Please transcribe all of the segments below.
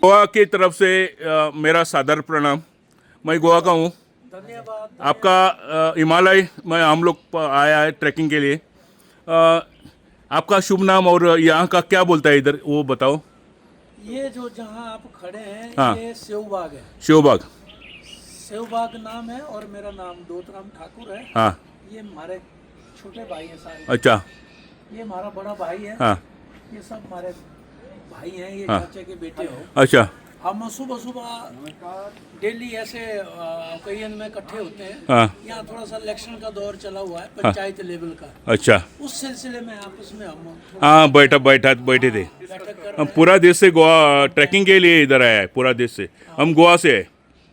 गोवा की तरफ से मेरा सादर प्रणाम। मैं गोवा का हूँ। धन्यवाद। आपका हिमालय में हम लोग आया है ट्रैकिंग के लिए। आपका शुभ नाम और यहाँ का क्या बोलता है इधर वो बताओ। ये जो जहाँ आप खड़े हैं, हाँ। ये सेवबाग है। शिवबाग। सेवबाग नाम है और मेरा नाम दोतराम ठाकुर है। हाँ। ये हमारे छोटे भाई हैं सारे। अच्छा। ये हमारा बड़ा भाई है। हाँ। ये सब हमारे भाई हैं, ये हाँ। चाचा के बेटे हो। अच्छा। हम सुबह सुबह डेली ऐसे कईयन में इकट्ठे होते हैं। हाँ। यहाँ थोड़ा सा इलेक्शन का दौर चला हुआ है पंचायत लेवल का। अच्छा। उस सिलसिले में आपस में हम थोड़ा हाँ, बैठा बैठा बैठे थे। बैठक कर हम पूरा देश से गोवा ट्रैकिंग के लिए इधर आया है, पूरा देश से। हम गोवा से है।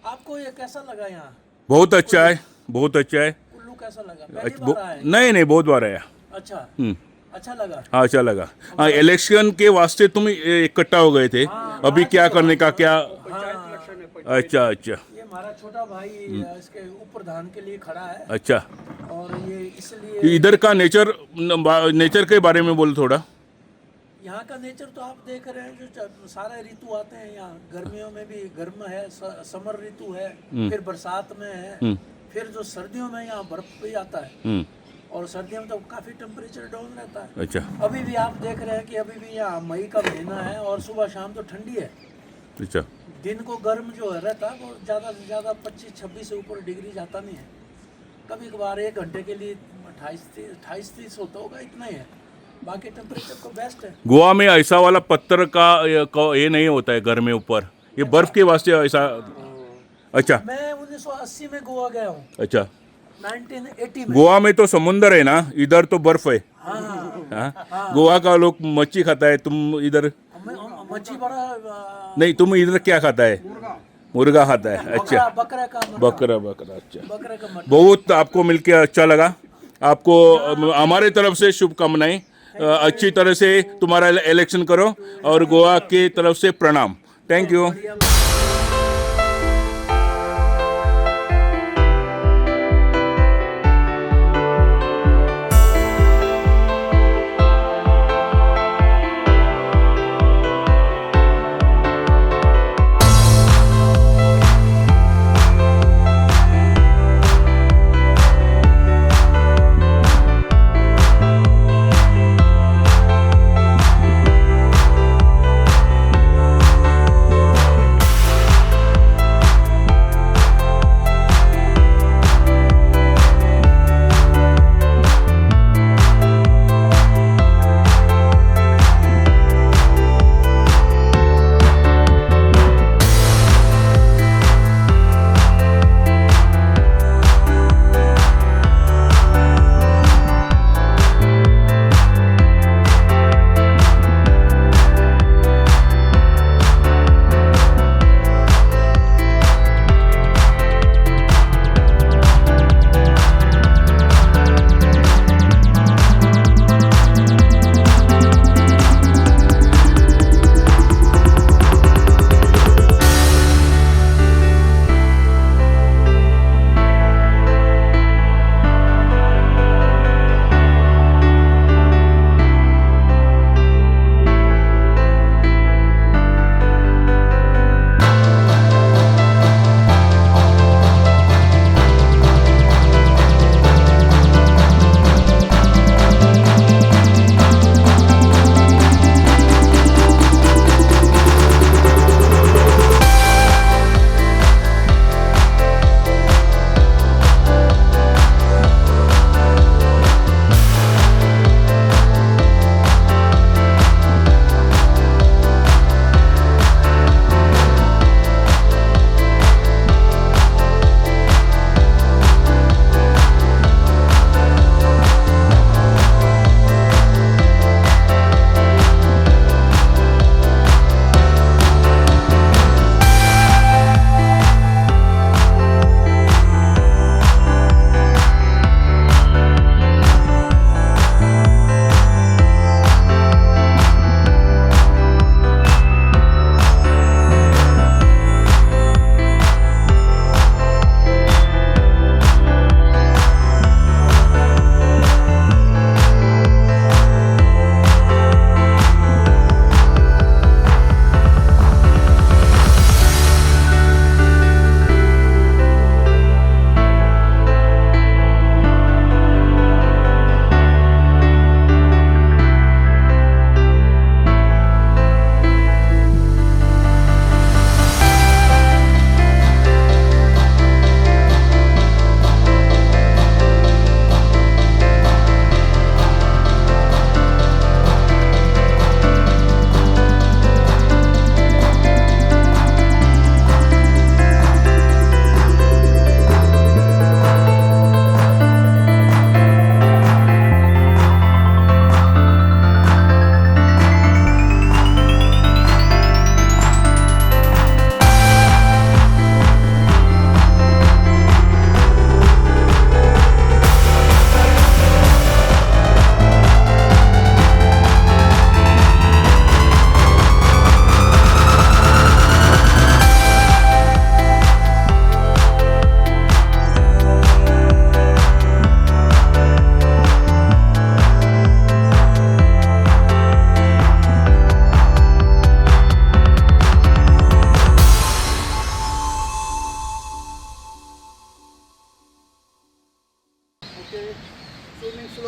आपको ये कैसा लगा यहाँ? बहुत अच्छा है, बहुत अच्छा है। कुल्लू कैसा लगा? पहली अच्छा, बार आए? नहीं नहीं, बहुत बार आया। अच्छा। हम्म। अच्छा लगा? हाँ, अच्छा लगा। हाँ, इलेक्शन के वास्ते तुम इकट्ठा हो गए थे। अभी क्या करने का क्या? अच्छा अच्छा। ये हमारा छोटा भाई इसके उप प्रधान के लिए खड़ा है। अच्छा। और ये इसलिए इधर का नेचर, नेचर के बारे में बोलो थोड़ा। यहाँ का नेचर तो आप देख रहे हैं, जो सारे ऋतु आते हैं यहाँ। गर्मियों में भी गर्म है, समर ऋतु है, फिर बरसात में है, फिर जो सर्दियों में यहाँ बर्फ भी आता है। और सर्दियों में तो काफ़ी टेम्परेचर डाउन रहता है। अच्छा। अभी भी आप देख रहे हैं कि अभी भी यहाँ मई का महीना है और सुबह शाम तो ठंडी है। अच्छा। दिन को गर्म जो है रहता है वो ज़्यादा से ज़्यादा 25-26 से ऊपर डिग्री जाता नहीं है। कभी कभार एक घंटे के लिए 28-30 होता होगा, इतना ही है। बाकी टेम्परेचर तो बेस्ट है। गोवा में ऐसा वाला पत्थर का ये नहीं होता है घर में ऊपर, ये बर्फ के वास्ते ऐसा। अच्छा। मैं 1980 में गोवा गया हूँ। अच्छा। 1980 में। गोवा में तो समुंदर है ना, इधर तो बर्फ है। हाँ। हाँ? गोवा का लोग मच्छी खाता है, तुम इधर? मच्छी बड़ा नहीं, तुम इधर क्या खाता है? मुर्गा खाता है। अच्छा। बकरा का मटन। बकरा बकरा, अच्छा। बकरे का मटन। बहुत आपको मिलके अच्छा लगा। आपको हमारे तरफ से शुभकामनाएं। अच्छी तरह से तुम्हारा इलेक्शन करो और गोवा के तरफ से प्रणाम। Thank you.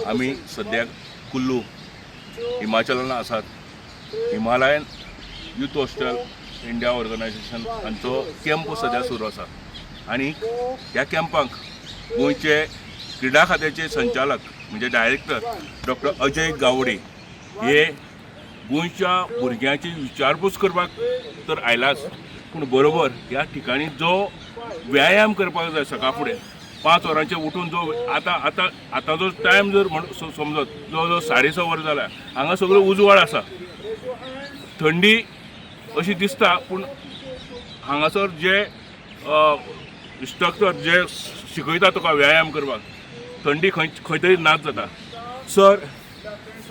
आमी सद्याक कुल्लू हिमाचलान आसात. Himalayan youth hostel India organisation हांचो कॅम्प सद्या सुरू आसा आनी ह्या कॅम्पाक गोंयचे क्रिडा खात्याचे संचालक म्हणजे डायरेक्टर डॉक्टर अजय गावडे हे गोंयच्या भुरग्यांची विचारपूस करपाक तर आयलाच, पूण बरोबर ह्या ठिकाणी जो व्यायाम करपाक जाय, सकाळ फुडें 5 वरांचेर उठून जो आतां आतां आतां जो टायम जर म्हण समजत जवळ जवळ 6:30 वरां जाल्या, हांगा सगळो उजवाड आसा, थंडी अशी दिसता, पूण हांगासर जे इन्स्ट्रक्टर जे शिकयता तुका व्यायाम करपाक, थंडी खंय खंय तरी नाच जाता. सर,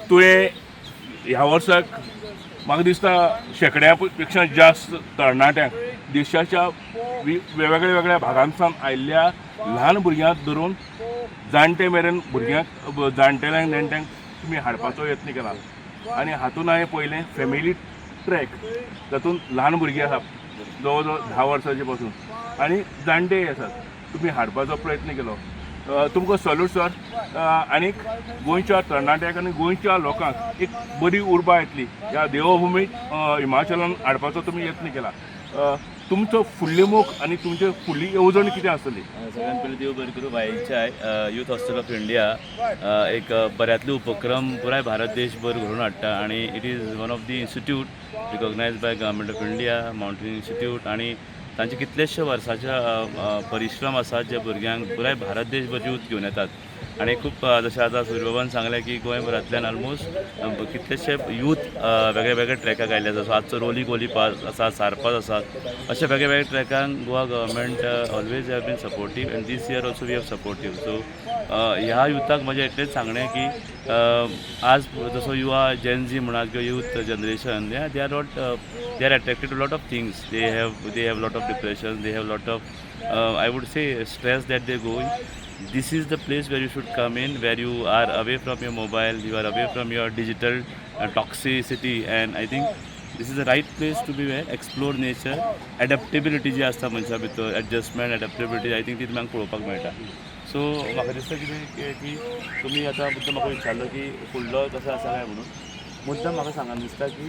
तुवें ह्या वर्साक म्हाका दिसता शेंकड्या पेक्षा जास्त तरणाट्यांक देशाच्या वेगळ्या वेगळ्या भागांतल्यान आयिल्ल्या ल्हान भुरग्यांक धरून जाणटे मेरेन भुरग्यांक, जाणटेल्यांक, नेणट्यांक तुमी हाडपाचो यत्न केला आनी हातून हांवें पळयलें फॅमिली ट्रॅक, तातूंत ल्हान भुरगीं आसा जवळ जवळ 10 वर्सांचे पासून आनी जाणटेय आसात, तुमी हाडपाचो प्रयत्न केलो. तुमकां सल्यूट सर. आनीक गोंयच्या तरणाट्यांक आनी गोंयच्या लोकांक एक बरी उर्बा येतली ह्या देवभुमीत हिमाचलान हाडपाचो तुमी यत्न केला. तुमचो फुडली मोख आनी तुमची फुडली येवजण कितें आसतली? सगळ्यात पयलीं देव बरें करूं. वायएचआय, युथ हॉस्टेल ऑफ इंडिया एक बऱ्यांतले उपक्रम पुराय भारत देशभर घडोवन हाडटा आनी it is one of the institute recognized by Government of India, mountain institute. आनी तांचे कितलेशे वर्साचे परिश्रम आसात जे भुरग्यांक पुराय भारत देशभर यूथ घेवन येतात. आनी खूब जशें आतां सूर्यबाबान सांगलें की गोंयभरांतल्यान ऑलमोस्ट कितलेशे यूथ वेगळे वेगळे ट्रॅकाक आयले आसा. सो आजचो रोली कोली पास आसा, सारपास आसात, अशे वेगळे वेगळे ट्रॅकांक Goa government always have been supportive and this year also we have supportive. So ह्या युथाक म्हजें इतलेंच सांगणें की आज जसो युवा जेन झी म्हणात किंवा youth generation, they are not, they are attracted to lot of things. They have lot of depression, they have lot of, I would say, stress that they go. This is the place where you should come in, where you are away from your mobile, you are away from your digital toxicity, and I think this is the right place to be, where explore nature. Adaptability जी आसता मनशा भितर, adjustment, adaptability, I think ती तुमकां पळोवपाक मेळटा. So म्हाका दिसता कितें की तुमी आतां मुद्दम म्हाका विचारलो की फुडलो कसो आसा काय म्हणून, मुद्दम म्हाका सांगन दिसता की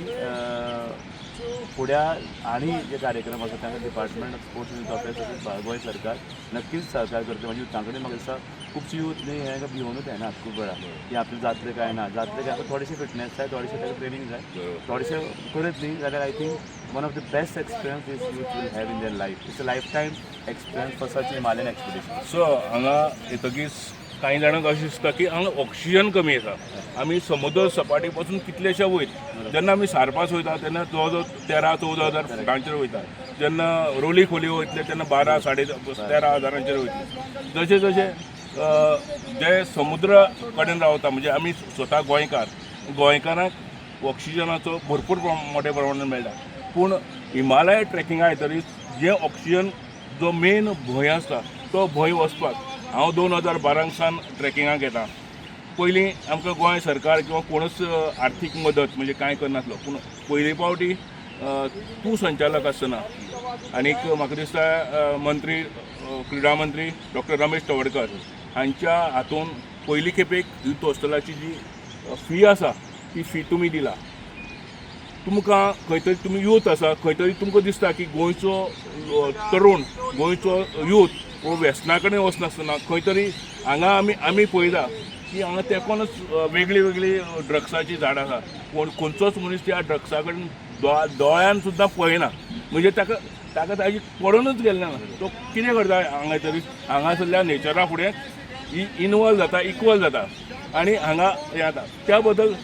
फुड्या आनी जे कार्यक्रम आसा तांकां Department of Sports and Affairs तशेंच गोंय सरकार नक्कीच सहकार करता. म्हणजे युथा कडेन म्हाका दिसता खुबशी यूथ न्ही हें भिवनूच येनात खूब वेळा की आपलें जातलें काय ना जातलें काय. थोडेशें फिटनेस जाय, थोडेशें ताका ट्रेनींग जाय, थोडेशें करत न्ही जाल्यार I think one of the best experience this youth will have in their life. It's a lifetime experience for such Himalayan expedition. So हांगा येतकीच कांय जाणांक अशें दिसता की हांगा ऑक्सिजन कमी आसा. आमी समुद्र सपाटी पासून कितलेशे वयर, जेन्ना आमी सारपास वयता तेन्ना जवळ जवळ 13-14 हजार फुटांचेर वयता, जेन्ना रोली खोली वयतले तेन्ना 12 13.5 हजारांचेर वयतले. जशें जशें जे समुद्र कडेन रावता, म्हणजे आमी स्वता गोंयकार, गोंयकारांक ऑक्सिजनाचो भरपूर मोठ्या प्रमाणात मेळटा, पूण हिमालय ट्रेकिंगा येतकीच जे ऑक्सिजन जो मेन भंय आसता तो भंय वचपाक. हांव 2012 सावन ट्रेकिंगाक येता. पयलीं आमकां गोंय सरकार किंवा कोणूच आर्थीक मदत म्हणजे कांय करनासलो, पूण पयले पावटी तूं संचालक आसतना आनीक म्हाका दिसता मंत्री, क्रिडा मंत्री डॉक्टर रमेश तवडकर हांच्या हातून पयली खेपेक यूथ हॉस्टेलाची जी फी आसा ती फी तुमी दिला. तुमकां खंय तरी तुमी यूथ आसा, खंय तरी तुमकां दिसता की गोंयचो तरुण, गोंयचो यूथ हो व्यसना कडेन वचनासतना खंय तरी हांगा आमी पळयता की हांगा तेंकोनच वेगळी वेगळी ड्रग्साचीं झाडां आसा, पूण खंयचोच मनीस त्या ड्रग्सा कडेन दोळ्यान सुद्दां पळयना. म्हणजे ताका ताजी पडूनच गेल्लें ना. तो कितें करता, हांगा तरी हांगासरल्या नेचरा फुडें इनवॉल्व जाता, इक्वल जाता आनी हांगा हें जाता. त्या बद्दल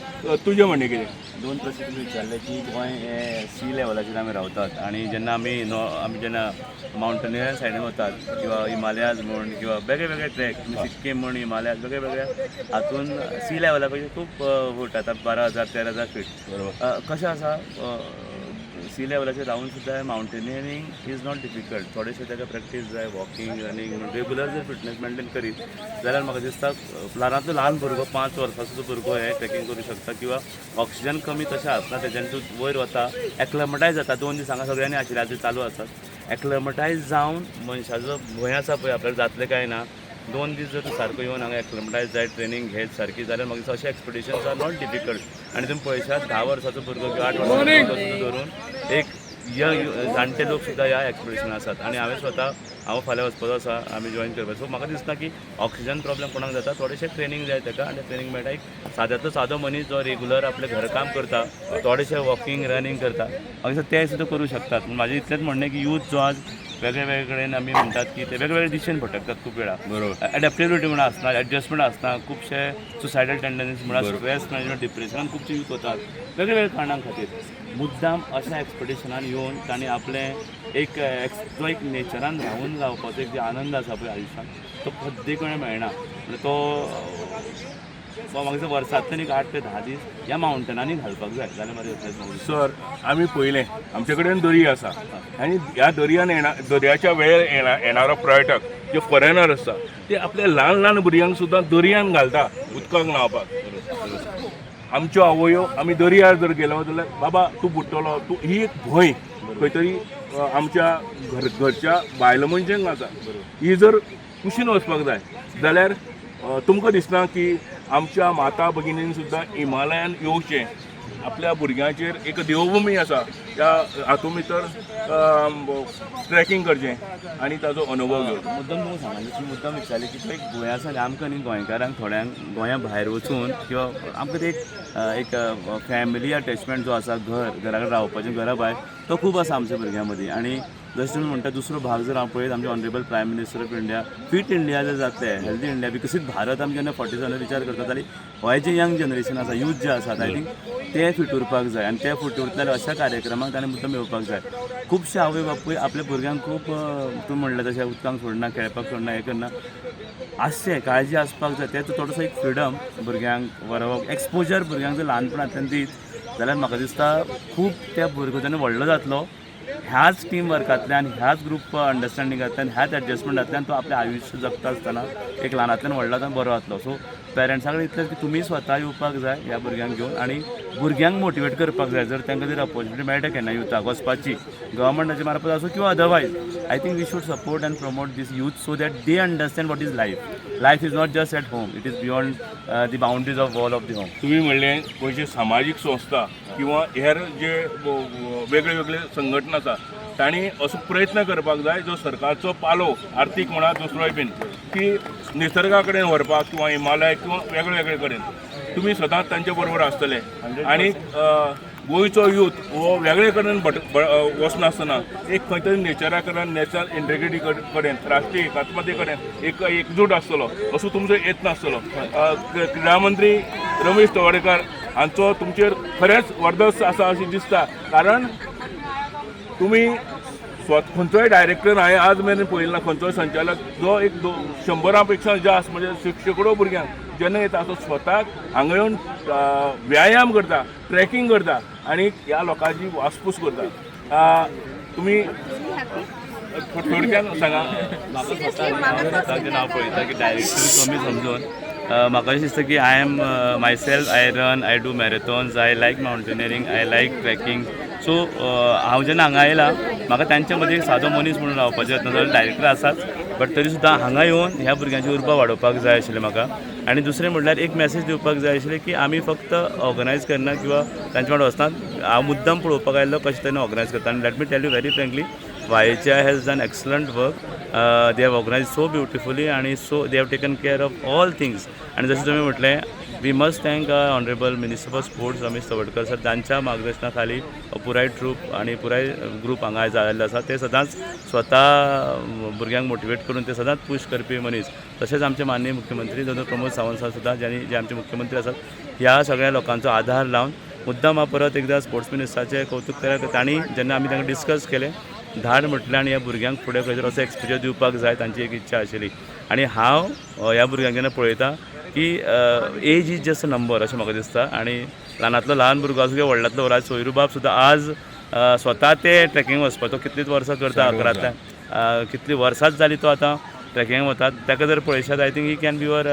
तुजें म्हणणें कितें? दोन प्रश्न तुमी विचारले की गोंय हे सी लेवलाचेर आमी रावतात आनी जेन्ना आमी नो आमी जेन्ना मावंटनियर सायडीन वतात किंवा हिमालयाज म्हण किंवा वेगळे वेगळे ट्रॅक, तुमी सिक्कीम म्हण, हिमालयाज, वेगळे वेगळे हातून सी लेवला पेक्षा खूब वयर आतां 12,000 13,000 फीट. कशें आसा, सी लेवलाचेर रावन सुद्दां मावंटेनियरींग is not difficult. थोडेशें ताका प्रॅक्टीस जाय, वॉकिंग, रनींग, रेगुलर जर फिटनेस मेंटेन करीत जाल्यार म्हाका दिसता ल्हानांतलो ल्हान भुरगो, 5 वर्सांचो भुरगो हे ट्रेकिंग करूं शकता. किंवा ऑक्सिजन कमी तशें आसना, तेज्यान तूं वयर वता, एक्लमटायज जाता. 2 दीस हांगा सगळ्यांनी आशिल्ले, आतां चालू आसात. एक्लमटायज जावन मनशाचो भंय आसा पळय आपल्याक जातलें काय ना. 2 दीस जर तूं सारको येवन हांगा एक्लमटायज जायत, ट्रेनींग घेत सारकी जाल्यार म्हाका दिसता अशे एक्सपिडिशन्स are not difficult. आनी तुमी पळयशात, 10 वर्साचो भुरगो किंवा 8 वर्साचो भुरगो सुद्दां धरून एक यंग जाणटे लोक सुद्दां ह्या एक्सपिडिशनान आसात. आनी हांवें स्वता, हांव फाल्यां वचपाचो आसा, आमी जॉयन करपाक. सो म्हाका दिसता की ऑक्सिजन प्रॉब्लम कोणाक जाता, थोडेशें ट्रेनींग जाय ताका आनी ट्रेनींग मेळटा. एक साद्यांतलो सादो मनीस जो रेगुलर आपलें घरकाम करता, थोडेशें वॉकिंग, रनींग करता, म्हाका दिसता ते सुद्दां करूं शकतात. पूण म्हाजें इतलेंच म्हणणें की यूथ जो आज वेगळे वेगळे कडेन, आमी म्हणटात की ते वेगळे वेगळे दिशेन भटकतात खूब वेळा. एडॅप्टेबिलिटी म्हणून आसना, एडजस्टमेंट आसना, खुबशे सुसायडल टेंडन्सीज म्हणा, स्ट्रेस मॅनेजमेंट, डिप्रेशनान खुबशे यूथ वतात वेगळे वेगळे कारणां खातीर. मुद्दाम अशा एक्सपिडिशनान येवन तांणी आपलें एक जो एक नेचरान रावून रावपाचो एक जे आनंद आसा पळय आयुश्यांत, तो सद्दे कडेन मेळना. म्हणजे तो म्हाका दिसता वर्सांतल्यान एक 8 ते 10 दीस ह्या मावंटनांनी घालपाक जाय जाल्यार मरे जातलें म्हाका दिसता. सर, आमी पळयलें, आमचे कडेन दर्या आसा आनी ह्या दर्यान येणा दर्याच्या वेळेर येणारो पर्यटक जे फॉरेनर आसता ते आपल्या ल्हान ल्हान भुरग्यांक सुद्दां दर्यान घालता उदकाक न्हांवपाक. आमच्यो आवयो, आमी दर्यार जर गेलो जाल्यार, "बाबा, तूं बुडटलो तूं." ही एक भंय खंय तरी आमच्या घरच्या बायल मनशांक आसा. ही जर कुशीन वचपाक जाय जाल्यार तुमकां दिसना की आमच्या माता भगिनीन सुद्दां हिमालयान येवचें, आपल्या भुरग्यांचेर एक देवभूमी आसा त्या हातूंत भितर ट्रॅकिंग करचें आनी ताजो अनुभव घेवचो? मुद्दम तुमकां सांगा, तुमी मुद्दम विचारलें की तो एक भंय आसा न्ही आमकां न्ही गोंयकारांक थोड्यांक, गोंया भायर वचून किंवा आमकां ते एक एक फॅमिली अटॅचमेंट जो आसा, घरा कडेन रावपाचें, घरा भायर, तो खूब आसा आमच्या भुरग्यां मदीं. आनी जशें तुमी म्हणटा, दुसरो भाग जर हांव पळयत, आमचे Honourable Prime Minister of India, fit India जर जातलें, हेल्दी इंडिया, विकसीत भारत आमी जेन्ना 47 विचार करता जाल्यार हो जें यंग जनरेशन आसा, यूथ जे आसात, I think ते फिट उरपाक जाय. आनी ते फिट उरतले जाल्यार अशा कार्यक्रमाक ताणें मुद्दम येवपाक जाय. खुबशे आवय बापूय आपल्या भुरग्यांक खूब, तूं म्हणलें तशें, उदकांक सोडना, खेळपाक सोडना, हें करना. आसचें, काळजी आसपाक जाय. तें थोडोसो एक फ्रिडम भुरग्यांक बरो एक्सपोजर भुरग्यांक जर ल्हानपणांतल्यान दीत जाल्यार म्हाका दिसता खूब त्या भुरगो जेन्ना व्हडलो जातलो, ह्याच टीम वर्कांतल्यान, ह्याच ग्रूप अंडरस्टँडिंगांतल्यान, ह्याच एडजस्टमेंटांतल्यान तो आपलें आयुश्य जगता आसतना एक ल्हानांतल्यान व्हडलो जातना बरो जातलो. सो पेरंट्सां कडेन इतलेंच की तुमी स्वता येवपाक जाय ह्या भुरग्यांक घेवन आनी भुरग्यांक मोटिवेट करपाक जाय. जर तांकां जर ऑपॉर्च्युनिटी मेळटा केन्ना युथाक वचपाची, गव्हर्मेंटाच्या मार्फत आसूं किंवा otherwise, I think we should support and promote this youth so that they understand what is life. Life is not just at home, it is beyond the boundaries of wall of the home. तुम्ही म्हणलें, गोंयची सामाजीक संस्था किंवा हेर जे वेगळे वेगळे संघटना आसा तांणी असो प्रयत्न करपाक जाय, जो सरकारचो पालोव आर्थीक म्हणा, दुसरोय बीन, की निसर्गा कडेन व्हरपाक किंवा हिमालय किंवा वेगळे वेगळे कडेन. तुमी सदांच तांचे बरोबर आसतले आनी गोंयचो यूथ हो वेगळे कडेन वचनासतना एक खंय तरी नेचरा कडेन, नॅचरल इंटेग्रिटी कडेन, राष्ट्रीय एकात्मते कडेन एक एकजूट आसतलो असो तुमचो यत्न आसतलो. क्रीडा मंत्री रमेश तवडकर हांचो तुमचेर खरेंच वर्दस्त आसा अशें दिसता, कारण तुमी स्वत खंयचोय डायरेक्टर हांवें आज मेरेन पळयला ना, खंयचोय संचालक जो एक 100 पेक्षा जास्त, म्हणजे शेंकडो भुरग्यांक जेन्ना येता तो स्वताक हांगा येवन व्यायाम करता, ट्रॅकिंग करता आनी ह्या लोकांची वासपूस करता. तुमी थोडक्यान सांगा. म्हाका स्वता जेन्ना हांव पळयता की डायरेक्टर कमी समजून म्हाका अशें दिसता की I am myself, I run, I do marathons, I like mountaineering, I like trekking. So हांव जेन्ना हांगा आयला, म्हाका तांचे मदीं एक सादो मनीस म्हणून रावपाचें ना जाल्यार डायरेक्टर आसाच, बट तरी सुद्दां हांगा येवन ह्या भुरग्यांची उर्बा वाडोवपाक जाय आशिल्लें म्हाका. आनी दुसरें म्हणल्यार एक मॅसेज दिवपाक जाय आशिल्लें की आमी फक्त ऑर्गनायज करना किंवा तांचे वांगडा वचना. हांव मुद्दम पळोवपाक आयिल्लो कशें तरेन ऑर्गनायज करता. आनी let me tell you very frankly, YHI has done excellent work. They have organized so beautifully आणि so they have taken care of all things. आणि जशें तुमी म्हटलें, we must thank Honourable Minister for Sports Ramesh Tawadkar sir, जांच्या मार्गदर्शना खाली हो पुराय troop आनी पुराय ग्रूप हांगा जाल्लो आसा. ते सदांच स्वता भुरग्यांक मोटिवेट करून ते सदांच पूश करपी मनीस. तशेंच आमचे माननीय मुख्यमंत्री दोतोर प्रमोद सावंत सर सुद्दां, ज्यांनी जे आमचे मुख्यमंत्री आसात, ह्या सगळ्या लोकांचो आधार लावन मुद्दाम हांव परत एकदां स्पोर्ट्स मिनिस्टराचें कौतूक केलें. तांणी जेन्ना आमी तांकां डिस्कस केलें, धाड म्हटलें आनी ह्या भुरग्यांक फुडें खंय तरी असो एक्सपोजर दिवपाक जाय, तांची एक इच्छा आशिल्ली. आनी हांव ह्या भुरग्यांक जेन्ना पळयता की age is just a number अशें म्हाका दिसता. आनी ल्हानांतलो ल्हान भुरगो आसूं किंवा व्हडल्यांतलो व्हडलो, सोयरूबाब सुद्दां आज स्वता ते ट्रेकिंग वचपाचो कितलींच वर्सां करता, अकरांतल्यान कितलीं वर्सांच जालीं तो आतां ट्रेकिंगाक वतात. ताका जर पळयशात, I think he can be your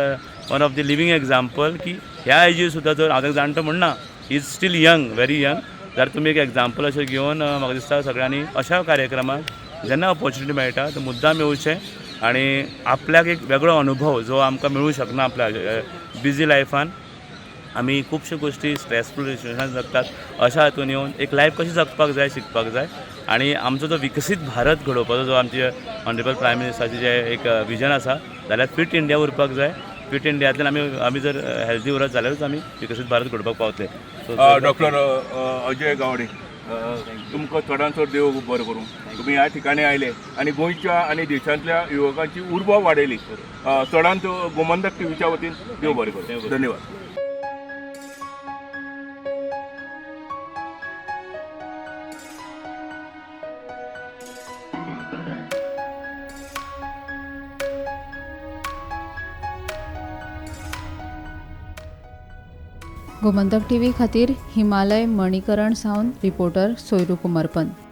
one of the living example की ह्या एजीर सुद्दां, जर हांव ताका जाणटो म्हणना, is still young, very young. जाल्यार तुमी एक एग्जाम्पल अशें घेवन म्हाका दिसता सगळ्यांनी अशा कार्यक्रमाक जेन्ना ऑपॉर्च्युनिटी मेळटा तो मुद्दाम येवचें. आनी आपल्याक एक वेगळो अनुभव जो आमकां मेळूं शकना आपल्या बिजी लायफान. आमी खुबश्यो गोश्टी स्ट्रेसफूल सिच्युएशन जगतात. अशा हातून येवन एक लायफ कशी जगपाक जाय शिकपाक जाय आनी आमचो जो विकसीत भारत घडोवपाचो जो आमचे ऑनरेबल प्रायम मिनिस्टराचे जे एक विजन आसा जाल्यार फिट इंडिया उरपाक जाय. फिट इंडियांतल्यान आमी जर हेल्दी उरत जाल्यारूच आमी विकसीत भारत घडोवपाक पावतले. सो डॉक्टर अजय गावडे, तुमकां चडान चड देव बरें करूं. तुमी ह्या ठिकाणी आयले आनी गोंयच्या आनी देशांतल्या युवकांची उर्बा वाडयली. चडान चड गोमंतक टिवीच्या वतीन देव बरें करूं. धन्यवाद. गोमंतक टीव्ही खातीर हिमालय मणिकरण सावन रिपोर्टर सोयरू कुमारपंत.